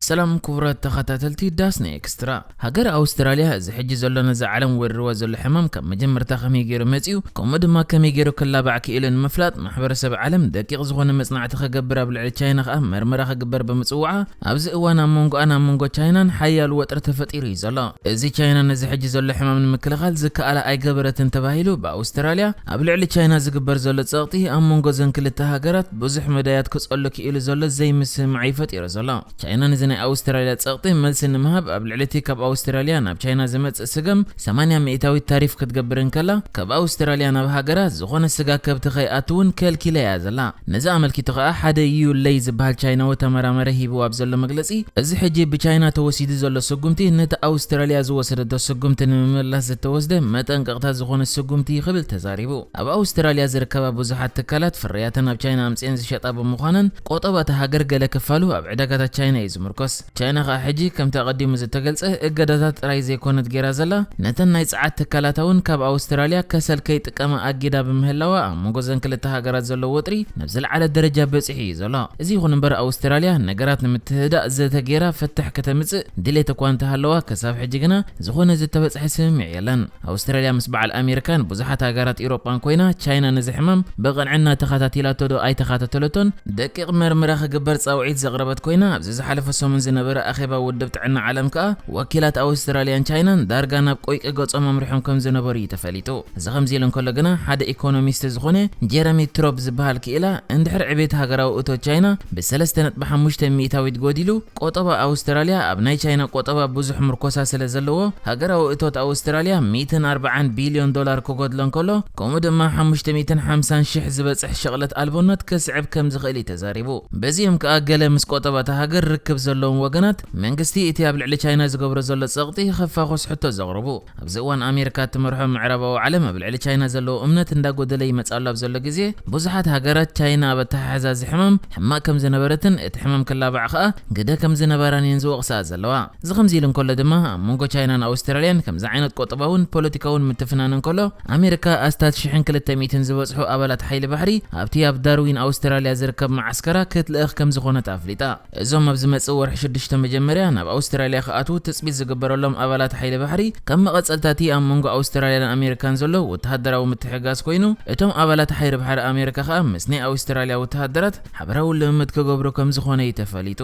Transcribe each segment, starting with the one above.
ሰላም ክቡራት ተኸታተልቲ ዳስና ኤክስትራ። ሃገር ኣውስትራልያ እዚ ሕጂ ዘሎ ነዛ ዓለም ወሪርዋ ዘሎ ሕማም ካብ መጀመርታ ከመይ ገይሩ መጺኡ፣ ከምኡ ድማ ከመይ ገይሩ ክላባዕ ክኢሉ ንምፍላጥ ማሕበረሰብ ዓለም ደቂቕ ዝኾነ መጽናዕቲ ክገብር ኣብ ልዕሊ ቻይና ከኣ መርመራ ክግበር ብምጽዋዓ፣ ኣብዚ እዋን ኣብ መንጎኣን ኣብ መንጎ ቻይናን ሓያል ወጥሪ ተፈጢሩ እዩ ዘሎ። እዚ ቻይና ነዚ ሕጂ ዘሎ ሕማም ንምክልኻል ዝከኣላ ኣይገበረትን ተባሂሉ ብኣውስትራልያ ኣብ ልዕሊ ቻይና ዝግበር ዘሎ ጸቕጢ ኣብ መንጎ ዘን ክልተ ሃገራት ብዙሕ መዳያት ክጸሉ ክኢሉ ዘሎ ዘይምስምማዕ እዩ ፈጢሩ ዘሎ። ቻይና ነዚ ናይ ኣውስትራልያ ጸቕጢ መልሲ ንምሃብ ኣብ ልዕሊ እቲ ካብ ኣውስትራልያ ናብ ቻይና ዝመጽእ ስገም ሰማንያ ሚእታዊት ታሪፍ ክትገብር እንከላ፣ ካብ ኣውስትራልያ ናብ ሃገራ ዝኾነ ስጋ ከብቲ ከይኣቱ እውን ከልኪላ እያ ዘላ። ነዚ ኣመልኪቱ ከኣ ሓደ ዩ ለይ ዝበሃል ቻይናዊ ተመራማሪ ሂብዎ ኣብ ዘሎ መግለጺ፣ እዚ ሕጂ ብቻይና ተወሲዱ ዘሎ ስጉምቲ ነቲ ኣውስትራልያ ዝወሰደቶ ስጉምቲ ንምምላስ ዝተወስደ መጠንቀቕታ ዝኾነ ስጉምቲ እዩ ክብል ተዛሪቡ። ኣብ ኣውስትራልያ ዝርከባ ብዙሓት ትካላት ፍርያተን ኣብ ቻይና ኣምጺኤን ዝሸጣ ብምዃነን፣ ቆጠባ እታ ሃገር ገለ ክፋሉ ኣብ ዕዳጋታት ቻይና እዩ ዝምርኮስ። ቻይና ከኣ ሕጂ ከምቲ ኣቐዲሙ ዝተገልጸ እገዳታት ጥራይ ዘይኮነት ገይራ ዘላ፣ ነተን ናይ ጸዓት ትካላታ እውን ካብ ኣውስትራልያ ከሰል ከይጥቀማ ኣጊዳ ብምህላዋ ኣብ መንጎ ዘን ክልተ ሃገራት ዘሎ ወጥሪ ናብ ዝለዓለ ደረጃ በጺሑ እዩ ዘሎ። እዚ ይኹን እምበር ኣውስትራልያ ነገራት ንምትህዳእ ዘተ ገይራ ፍትሕ ከተምጽእ ድሌት እኳ እንተሃለዋ፣ ክሳብ ሕጂ ግና ዝኾነ ዝተበጽሐ ስምምዕ የለን። ኣውስትራልያ ምስ በዓል ኣሜሪካን ብዙሓት ሃገራት ኤውሮጳን ኮይና፣ ቻይና ነዚ ሕማም ብቕንዕና ተኸታቲላቶ ዶ ኣይተኸታተለቶን ደቂቕ መርመራ ክግበር ጻውዒት ዘቕረበት ኮይና፣ ኣብዚ ዝሓለፈ ሰሙን ዝነበረ ኣኼባ ውድብ ጥዕና ዓለም ከኣ፣ ወኪላት ኣውስትራልያን ቻይናን ዳርጋ ናብ ቆይቂ ገጾም ኣምሪሖም ከም ዝነበሩ እዩ ተፈሊጡ። እዚ ከምዚ ኢሉ እንከሎ ግና፣ ሓደ ኢኮኖሚስት ዝኾነ ጀረሚ ትሮፕ ዝበሃል ክኢላ፣ እንድሕር ዕቤት ሃገራዊ እቶት ቻይና ብሰለስተ ነጥቢ ሓሙሽተ ሚእታዊት ጎዲሉ፣ ቆጠባ ኣውስትራልያ ኣብ ናይ ቻይና ቆጠባ ብዙሕ ምርኮሳ ስለ ዘለዎ፣ ሃገራዊ እቶት ኣውስትራልያ ሚእትን ኣርባዓን ቢልዮን ዶላር ክጎድሎ እንከሎ፣ ከምኡ ድማ ሓሙሽተ ሚእትን ሓምሳን ሽሕ ዝበጽሕ ሸቕለት ኣልቦነት ከስዕብ ከም ዝኽእል እዩ ተዛሪቡ። በዚኦም ከኣ ገለ ምስ ቆጠባ እታ ሃገር ርክብ ዘለዎም ወገናት፣ መንግስቲ እቲ ኣብ ልዕሊ ቻይና ዝገብሮ ዘሎ ጸቕጢ ክፋኾስ ሕቶ ዘቕርቡ። ኣብዚ እዋን ኣሜሪካ እትመርሖ ምዕራባዊ ዓለም ኣብ ልዕሊ ቻይና ዘለዎ እምነት እንዳጎደለ ይመጽእ ኣሎ ኣብ ዘሎ ግዜ፣ ብዙሓት ሃገራት ቻይና ኣብ ኣተሓሕዛ እዚ ሕማም ሕማቕ ከም ዝነበረትን እቲ ሕማም ክላባዕ ከኣ ግደ ከም ዝነበራን እየን ዝወቕሳ ዘለዋ። እዚ ከምዚ ኢሉ እንከሎ ድማ፣ ኣብ መንጎ ቻይናን ኣውስትራልያን ከምዚ ዓይነት ቆጠባውን ፖለቲካውን ምትፍናን እንከሎ፣ ኣሜሪካ ኣስታት ሽሕን ክልተ ሚእትን ዝበጽሑ ኣባላት ሓይሊ ባሕሪ ኣብቲ ኣብ ዳርዊን ኣውስትራልያ ዝርከብ መዓስከራ ክትልእኽ ከም ዝኾነት ኣፍሊጣ። እዞም ኣብ ዝመጽእ ወርሒ ሽዱሽተ መጀመርያ ናብ ኣውስትራልያ ክኣትዉ ትጽቢት ዝግበረሎም ኣባላት ሓይሊ ባሕሪ፣ ከም መቐጸልታ እቲ ኣብ መንጎ ኣውስትራልያን ኣሜሪካን ዘሎ ወተሃደራዊ ምትሕግጋዝ ኮይኑ፣ እቶም ኣባላት ሓይሊ ባሕሪ ኣሜሪካ ከኣ ምስ ናይ ኣውስትራልያ ወተሃደራት ሓበራዊ ልምምድ ክገብሩ ከም ዝኾነ እዩ ተፈሊጡ።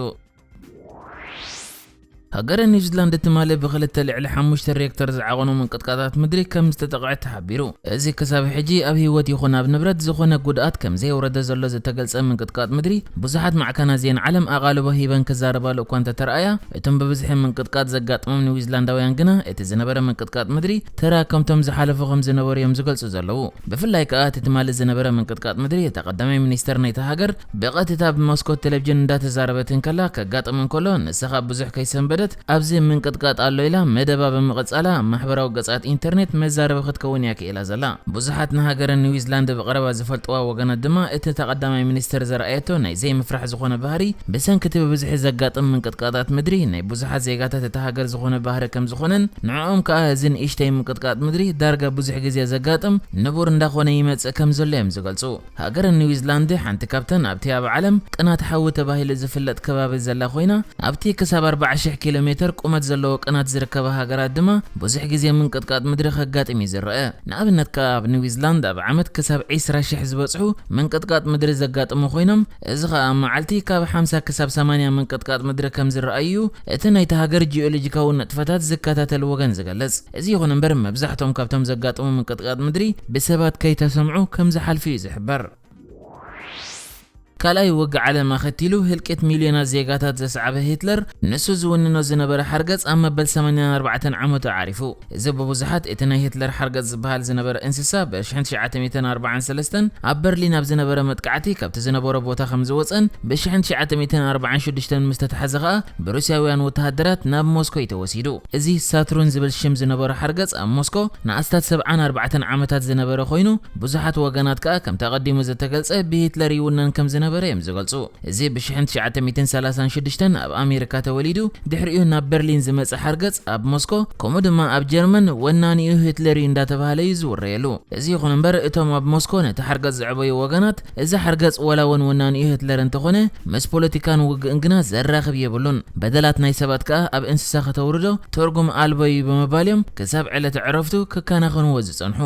ሃገረ ኒውዚላንድ ትማሊ ብኽልተ ልዕሊ ሓሙሽተ ሬክተር ዝዓቐኑ ምንቅጥቃጣት ምድሪ ከም ዝተጠቕዐት ተሓቢሩ። እዚ ክሳብ ሕጂ ኣብ ህይወት ይኹን ኣብ ንብረት ዝኾነ ጉድኣት ከም ዘየውረደ ዘሎ ዝተገልጸ ምንቅጥቃጥ ምድሪ፣ ብዙሓት ማዕከናት ዜና ዓለም ኣቓልቦ ሂበን ክዛረባሉ እኳ እንተተረኣያ፣ እቶም ብብዝሒ ምንቅጥቃጥ ዘጋጥሞም ኒውዚላንዳውያን ግና እቲ ዝነበረ ምንቅጥቃጥ ምድሪ ተራ ከምቶም ዝሓለፉ ከም ዝነበሩ እዮም ዝገልጹ ዘለዉ። ብፍላይ ከኣ እቲ ትማሊ ዝነበረ ምንቅጥቃጥ ምድሪ፣ እታ ቀዳማይ ሚኒስተር ናይታ ሃገር ብቐጥታ ብመስኮት ቴሌቪዥን እንዳተዛረበት እንከላ ከጋጥም እንከሎ፣ ንሳ ከኣ ብዙሕ ከይሰንበደት፣ ኣብዚ ምንቅጥቃጥ ኣሎ ኢላ መደባ ብምቕጻላ ኣብ ማሕበራዊ ገጻት ኢንተርኔት መዛረቢ ክትከውን እያ ክኢላ ዘላ። ብዙሓት ንሃገረ ኒውዚላንድ ብቐረባ ዝፈልጥዋ ወገናት ድማ፣ እቲ እታ ቀዳማይ ሚኒስተር ዘርኣየቶ ናይ ዘይምፍራሕ ዝኾነ ባህሪ፣ ብሰንኪ እቲ ብብዝሒ ዘጋጥም ምንቅጥቃጣት ምድሪ፣ ናይ ብዙሓት ዜጋታት እታ ሃገር ዝኾነ ባህሪ ከም ዝኾነን፣ ንዕኦም ከኣ እዚ ንእሽተይ ምንቅጥቃጥ ምድሪ ዳርጋ ብዙሕ ግዜ ዘጋጥም ንቡር እንዳኾነ ይመጽእ ከም ዘሎ እዮም ዝገልጹ። ሃገረ ኒውዚላንድ ሓንቲ ካብተን ኣብቲ ኣብ ዓለም ቅናት ሓዊ ተባሂሉ ዝፍለጥ ከባቢ ዘላ ኮይና፣ ኣብቲ ክሳብ ኣርባዓ ሽሕ ኪሎ ሜተር ቁመት ዘለዎ ቅናት ዝርከባ ሃገራት ድማ ብዙሕ ግዜ ምንቅጥቃጥ ምድሪ ከጋጥም እዩ ዝረአ። ንኣብነት ከኣ ኣብ ኒውዚላንድ ኣብ ዓመት ክሳብ ዕስራ ሽሕ ዝበጽሑ ምንቅጥቃጥ ምድሪ ዘጋጥሙ ኮይኖም፣ እዚ ከኣ ኣብ መዓልቲ ካብ ሓምሳ ክሳብ ሰማንያ ምንቅጥቃጥ ምድሪ ከም ዝረኣዩ እዩ እቲ ናይቲ ሃገር ጂኦሎጂካዊ ንጥፈታት ዝከታተል ወገን ዝገልጽ። እዚ ይኹን እምበር፣ መብዛሕትኦም ካብቶም ዘጋጥሙ ምንቅጥቃጥ ምድሪ ብሰባት ከይተሰምዑ ከም ዝሓልፉ እዩ ዝሕበር። ካልኣይ ውግእ ዓለም ኣኸቲሉ ህልቂት ሚልዮናት ዜጋታት ዘስዓበ ሂትለር፣ ንሱ ዝውንኖ ዝነበረ ሓርገጽ ኣብ መበል ሰማንያን ኣርባዕተን ዓመቱ ዓሪፉ። እዚ ብብዙሓት እቲ ናይ ሂትለር ሓርገጽ ዝበሃል ዝነበረ እንስሳ ብ ሽሕን ትሽዓተ ሚእትን ኣርባዓን ሰለስተን ኣብ በርሊን ኣብ ዝነበረ መጥቃዕቲ ካብቲ ዝነበሮ ቦታ ከም ዝወጸን ብ ሽሕን ትሽዓተ ሚእትን ኣርባዓን ሽዱሽተን ምስ ተታሕዘ ከኣ ብሩስያውያን ወተሃደራት ናብ ሞስኮ እዩ ተወሲዱ። እዚ ሳትሩን ዝብል ሽም ዝነበሮ ሓርገጽ ኣብ ሞስኮ ንኣስታት ሰብዓን ኣርባዕተን ዓመታት ዝነበረ ኮይኑ፣ ብዙሓት ወገናት ከኣ ከምቲ ኣቐዲሙ ዝተገልጸ ብሂትለር ይውነን ከም ዝነበረ ዝነበረ እዮም ዝገልጹ። እዚ ብ ትሽዓተ ሚእትን ሰላሳን ሽዱሽተን ኣብ ኣሜሪካ ተወሊዱ፣ ድሕሪኡ ናብ በርሊን ዝመጸ ሓርገጽ ኣብ ሞስኮ፣ ከምኡ ድማ ኣብ ጀርመን ወናኒኡ ሂትለር እዩ እንዳተባህለ እዩ ዝውረየሉ። እዚ ይኹን እምበር፣ እቶም ኣብ ሞስኮ ነቲ ሓርገጽ ዘዕበዩ ወገናት፣ እዚ ሓርገጽ ዋላ እውን ወናኒኡ ሂትለር እንተኾነ፣ ምስ ፖለቲካን ውግእን ግና ዘራኽብ የብሉን። በደላት ናይ ሰባት ከኣ ኣብ እንስሳ ከተውርዶ ትርጉም ኣልቦ እዩ ብምባል እዮም ክሳብ ዕለተ ዕረፍቱ ክከናኸንዎ ዝጸንሑ።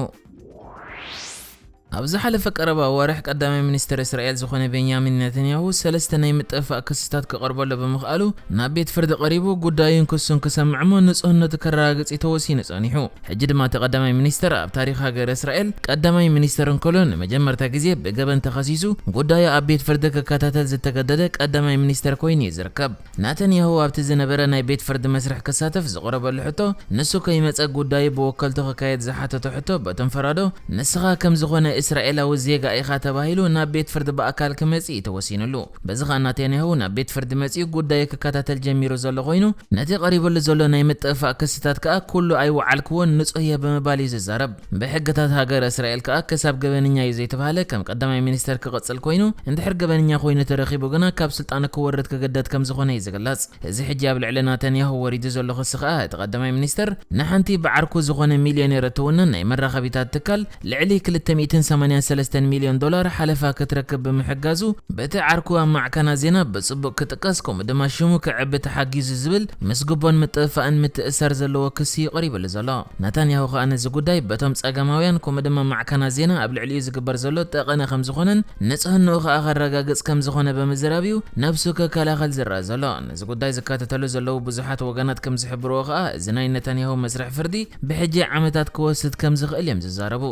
ኣብ ዝሓለፈ ቀረባ ኣዋርሕ ቀዳማይ ሚኒስትር እስራኤል ዝኾነ ቤንያሚን ነተንያሁ ሰለስተ ናይ ምጥፍፋእ ክስታት ክቐርበሉ ብምኽኣሉ ናብ ቤት ፍርዲ ቀሪቡ ጉዳዩን ክሱን ክሰምዕ እሞ ንጹህነቱ ከረጋግጽ እዩ ተወሲኑ ጸኒሑ። ሕጂ ድማ እቲ ቀዳማይ ሚኒስትር ኣብ ታሪኽ ሃገር እስራኤል ቀዳማይ ሚኒስትር እንከሎ ንመጀመርታ ግዜ ብገበን ተኸሲሱ ጉዳዩ ኣብ ቤት ፍርዲ ክከታተል ዝተገደደ ቀዳማይ ሚኒስትር ኮይኑ እዩ ዝርከብ። ናተንያሁ ኣብቲ ዝነበረ ናይ ቤት ፍርዲ መስርሕ ክሳተፍ ዝቐረበሉ ሕቶ፣ ንሱ ከይመጸ ጉዳዩ ብወከልቱ ክካየድ ዝሓተቶ ሕቶ በቶም ፈራዶ፣ ንስኻ ከም ዝኾነ እስራኤላዊ ዜጋ ኢኻ ተባሂሉ ናብ ቤት ፍርዲ ብኣካል ክመጽእ እዩ ተወሲኑሉ። በዚ ኸኣ ናተንያሁ ናብ ቤት ፍርዲ መጺኡ ጉዳዩ ክከታተል ጀሚሩ ዘሎ ኮይኑ፣ ነቲ ቀሪቡሉ ዘሎ ናይ ምጥፍፋእ ክስታት ከኣ ኩሉ ኣይወዓልክዎን ንጹህ እየ ብምባል እዩ ዝዛረብ። ብሕግታት ሃገር እስራኤል ከኣ ክሳብ ገበነኛ እዩ ዘይተባህለ ከም ቀዳማይ ሚኒስተር ክቕጽል ኮይኑ፣ እንድሕር ገበነኛ ኮይኑ ተረኺቡ ግና ካብ ስልጣኑ ክወርድ ክግደድ ከም ዝኾነ እዩ ዝግለጽ። እዚ ሕጂ ኣብ ልዕሊ ናታንያሁ ወሪዱ ዘሎ ክሲ ከኣ እቲ ቀዳማይ ሚኒስተር ንሓንቲ ብዓርኩ ዝኾነ ሚልዮኔር እትውነን ናይ መራኸቢታት ትካል ልዕሊ ክልተ ሚእትን ሰማንያን ሰለስተን ሚልዮን ዶላር ሓለፋ ክትረክብ ብምሕጋዙ በቲ ዓርኩ ኣብ ማዕከናት ዜና ብጽቡቕ ክጥቀስ ከምኡ ድማ ሽሙ ክዕቢ ተሓጊዙ ዝብል ምስ ጉቦን ምጥፍፋእን ምትእሳር ዘለዎ ክሲ እዩ ቀሪብሉ ዘሎ። ናታንያሁ ከኣ ነዚ ጉዳይ በቶም ጸገማውያን ከምኡ ድማ ማዕከናት ዜና ኣብ ልዕሊኡ ዝግበር ዘሎ ጠቐነ ከም ዝኾነን ንጽህንኡ ከኣ ከረጋግጽ ከም ዝኾነ ብምዝራብ እዩ ነብሱ ክከላኸል ዝረኣ ዘሎ። ነዚ ጉዳይ ዝካተተሉ ዘለዉ ብዙሓት ወገናት ከም ዝሕብርዎ ከኣ እዚ ናይ ነታንያሁ መስርሕ ፍርዲ ብሕጂ ዓመታት ክወስድ ከም ዝኽእል እዮም ዝዛረቡ።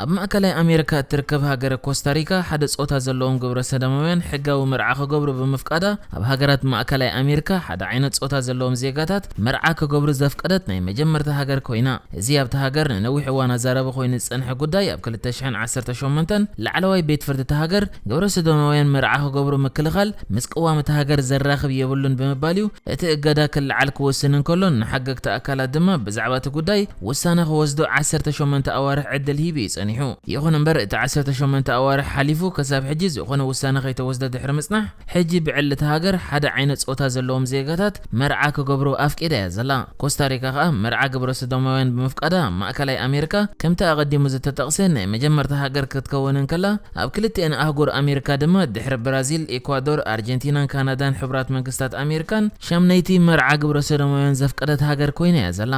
ኣብ ማእከላይ ኣሜሪካ እትርከብ ሃገር ኮስታሪካ ሓደ ጾታ ዘለዎም ግብረ ሰዶማውያን ሕጋዊ መርዓ ክገብሩ ብምፍቃዳ ኣብ ሃገራት ማእከላይ ኣሜሪካ ሓደ ዓይነት ጾታ ዘለዎም ዜጋታት መርዓ ክገብሩ ዘፍቀደት ናይ መጀመርታ ሃገር ኮይና። እዚ ኣብታ ሃገር ንነዊሕ እዋን ኣዛራቢ ኮይኑ ዝጸንሐ ጉዳይ ኣብ ክልተ ሽሕን ዓሰርተ ሸሞንተን ላዕለዋይ ቤት ፍርዲ እታ ሃገር ግብረ ሰዶማውያን መርዓ ክገብሩ ምክልኻል ምስ ቅዋም እታ ሃገር ዘራኽብ የብሉን ብምባል እዩ እቲ እገዳ ክለዓል ክወስን እንከሎ ንሓገግቲ ኣካላት ድማ ብዛዕባ እቲ ጉዳይ ውሳነ ክወስዱ ዓሰርተ ሸሞንተ ኣዋርሕ ዕድል ሂቡ እዩ ጸኒሑ። ይኹን እምበር እቲ ዓሰርተ ሸሞንተ ኣዋርሕ ሓሊፉ ክሳብ ሕጂ ዝኾነ ውሳነ ከይተወስደ ድሕሪ ምጽናሕ ሕጂ ብዕሊ እታ ሃገር ሓደ ዓይነት ጾታ ዘለዎም ዜጋታት መርዓ ክገብሩ ኣፍቂዳ እያ ዘላ። ኮስታሪካ ከኣ መርዓ ግብረ ሰዶማውያን ብምፍቃዳ ኣብ ማእከላይ ኣሜሪካ ከምቲ ኣቐዲሙ ዝተጠቕሰ ናይ መጀመርታ ሃገር ክትከውን እንከላ ኣብ ክልቲኤን ኣህጉር ኣሜሪካ ድማ ድሕሪ ብራዚል፣ ኢኳዶር፣ ኣርጀንቲናን ካናዳን ሕቡራት መንግስታት ኣሜሪካን ሻምነይቲ መርዓ ግብረ ሰዶማውያን ዘፍቀደት ሃገር ኮይና እያ ዘላ።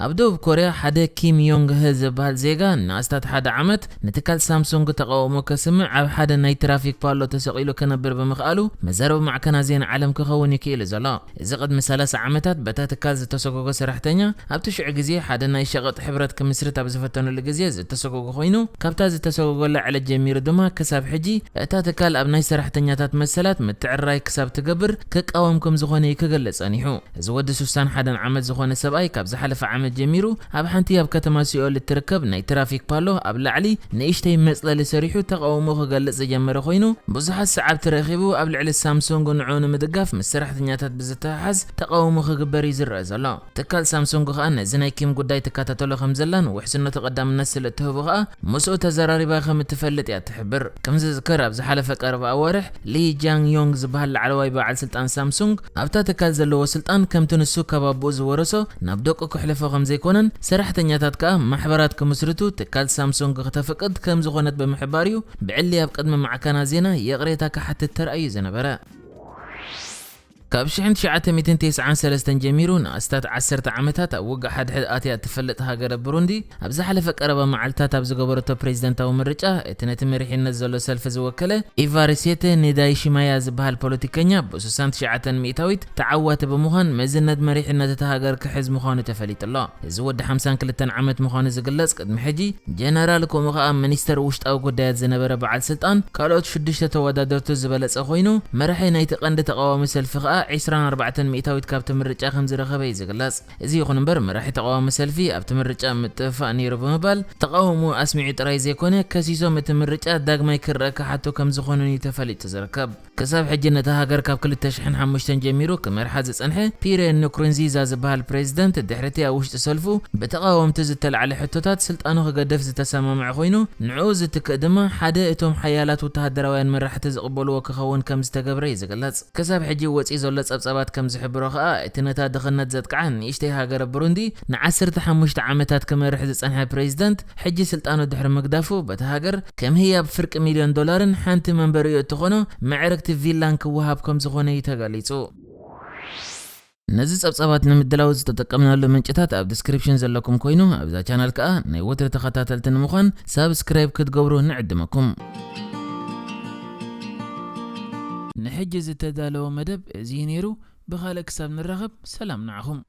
ኣብ ደቡብ ኮርያ ሓደ ኪም ዮንግ ህ ዝበሃል ዜጋ ንኣስታት ሓደ ዓመት ንትካል ሳምሱንግ ተቓውሞ ከስምዕ ኣብ ሓደ ናይ ትራፊክ ፓሎ ተሰቒሉ ክነብር ብምኽኣሉ መዛረቢ ማዕከናት ዜና ዓለም ክኸውን እዩ ክኢሉ ዘሎ። እዚ ቅድሚ ሰላሳ ዓመታት በታ ትካል ዝተሰጎጎ ሰራሕተኛ ኣብቲ ሽዑ ግዜ ሓደ ናይ ሸቐጥ ሕብረት ክምስርት ኣብ ዝፈተነሉ ግዜ ዝተሰጎጎ ኮይኑ ካብታ ዝተሰጎጎላ ዕለት ጀሚሩ ድማ ክሳብ ሕጂ እታ ትካል ኣብ ናይ ሰራሕተኛታት መሰላት ምትዕርራይ ክሳብ ትገብር ክቃወም ከም ዝኾነ እዩ ክገልጽ ጸኒሑ። እዚ ወዲ ስሳን ሓደን ዓመት ዝኾነ ሰብኣይ ካብ ዝሓለፈ ዓመት ጀሚሩ ኣብ ሓንቲ ኣብ ከተማ ሲኦል እትርከብ ናይ ትራፊክ ፓሎ ኣብ ላዕሊ ንእሽተይ መጽለሊ ሰሪሑ ተቓውሞ ክገልጽ ዝጀመረ ኮይኑ ብዙሓት ሰዓብቲ ረኺቡ ኣብ ልዕሊ ሳምሱንግ ንዕኡ ንምድጋፍ ምስ ሰራሕተኛታት ብዝተሓሓዝ ተቓውሞ ክግበር እዩ ዝረአ ዘሎ። ትካል ሳምሱንግ ከኣ ነዚ ናይ ኪም ጉዳይ ትከታተሎ ከም ዘላን ውሕስነቱ ቀዳምነት ስለ እትህቦ ከኣ ምስኡ ተዘራሪባ ከም እትፈልጥ እያ ትሕብር። ከም ዝዝከር ኣብ ዝሓለፈ ቀረባ ኣዋርሕ ሊ ጃንግ ዮንግ ዝበሃል ላዕለዋይ በዓል ስልጣን ሳምሱንግ ኣብታ ትካል ዘለዎ ስልጣን ከምቲ ንሱ ካብ ኣቦኡ ዝወረሶ ናብ ደቁ ክሕልፎ ከም ዘይኮነን ሰራሕተኛታት ከኣ ማሕበራት ክምስርቱ ትካል ሳምሱንግ ክተፍቅድ ከም ዝኾነት ብምሕባር እዩ ብዕሊ ኣብ ቅድሚ ማዕከናት ዜና ይቕሬታ ክሓትት ተራእዩ ዝነበረ። ካብ ሽሕን ትሽዓተ ሚእትን ተስዓን ሰለስተን ጀሚሩ ንኣስታት ዓሰርተ ዓመታት ኣብ ውግእ ሓድሕድ ኣትያ እትፈልጥ ሃገረ ብሩንዲ ኣብ ዝሓለፈ ቀረባ መዓልታት ኣብ ዝገበረቶ ፕሬዝደንታዊ ምርጫ እቲ ነቲ መሪሕነት ዘሎ ሰልፊ ዝወከለ ኢቫሪሴተ ንዳይሺማያ ዝበሃል ፖለቲከኛ ብስሳን ትሽዓተን ሚእታዊት ተዓዋቲ ብምዃን መዝነት መሪሕነት እታ ሃገር ክሕዝ ምዃኑ ተፈሊጡ ኣሎ። እዚ ወዲ ሓምሳን ክልተን ዓመት ምዃኑ ዝግለጽ ቅድሚ ሕጂ ጀነራል ከምኡ ከኣ ሚኒስተር ውሽጣዊ ጉዳያት ዝነበረ በዓል ስልጣን ካልኦት ሽዱሽተ ተወዳደርቱ ዝበለጸ ኮይኑ መራሒ ናይቲ ቀንዲ ተቓዋሚ ሰልፊ ከኣ ዒስራን ኣርባዕተን ሚእታዊት ካብቲ ምርጫ ከም ዝረኸበ እዩ ዝግለጽ። እዚ ይኹን እምበር፣ መራሒ ተቓዋሚ ሰልፊ ኣብቲ ምርጫ ምጥፍፋእ ነይሩ ብምባል ተቓውሞ ኣስሚዑ ጥራይ ዘይኮነ፣ ከሲሶም እቲ ምርጫ ዳግማይ ክረአ ክሓቱ ከም ዝኾኑን እዩ ተፈሊጡ ዝርከብ። ክሳብ ሕጂ ነታ ሃገር ካብ ክልተ ሽሕን ሓሙሽተን ጀሚሩ ክመርሓ ዝጸንሐ ፒየር ንኩሩንዚዛ ዝበሃል ፕሬዚደንት፣ ድሕሪቲ ኣብ ውሽጢ ሰልፉ ብተቓወምቲ ዝተላዕለ ሕቶታት ስልጣኑ ክገድፍ ዝተሰማምዐ ኮይኑ፣ ንዕኡ ዝትክእ ድማ ሓደ እቶም ሓያላት ወተሃደራውያን መራሕቲ ዝቕበልዎ ክኸውን ከም ዝተገብረ እዩ ዝግለጽ። ክሳብ ሕጂ ወጺኡ ዘሎ ጸብጻባት ከም ዝሕብሮ ከኣ፣ እቲ ነታ ድኽነት ዘጥቅዓ ንእሽተይ ሃገር ብሩንዲ ንዓሰርተ ሓሙሽተ ዓመታት ክመርሕ ዝጸንሐ ፕሬዚደንት፣ ሕጂ ስልጣኑ ድሕሪ ምግዳፉ፣ በቲ ሃገር ከም ህያብ ፍርቂ ሚልዮን ዶላርን ሓንቲ መንበሪኡ እትኾኖ ምዕርግቲ ቪላን ክወሃብ ከም ዝኾነ እዩ ተገሊጹ። ነዚ ጸብጻባት ንምድላው ዝተጠቀምናሉ ምንጭታት ኣብ ዲስክሪፕሽን ዘለኩም ኮይኑ፣ ኣብዛ ቻናል ከኣ ናይ ወትሪ ተኸታተልቲ ንምዃን ሳብስክራይብ ክትገብሩ ንዕድመኩም። ንሕጂ ዝተዳለወ መደብ እዚ እዩ ነይሩ። ብኻልእ ክሳብ ንራኸብ፣ ሰላም ንዓኹም።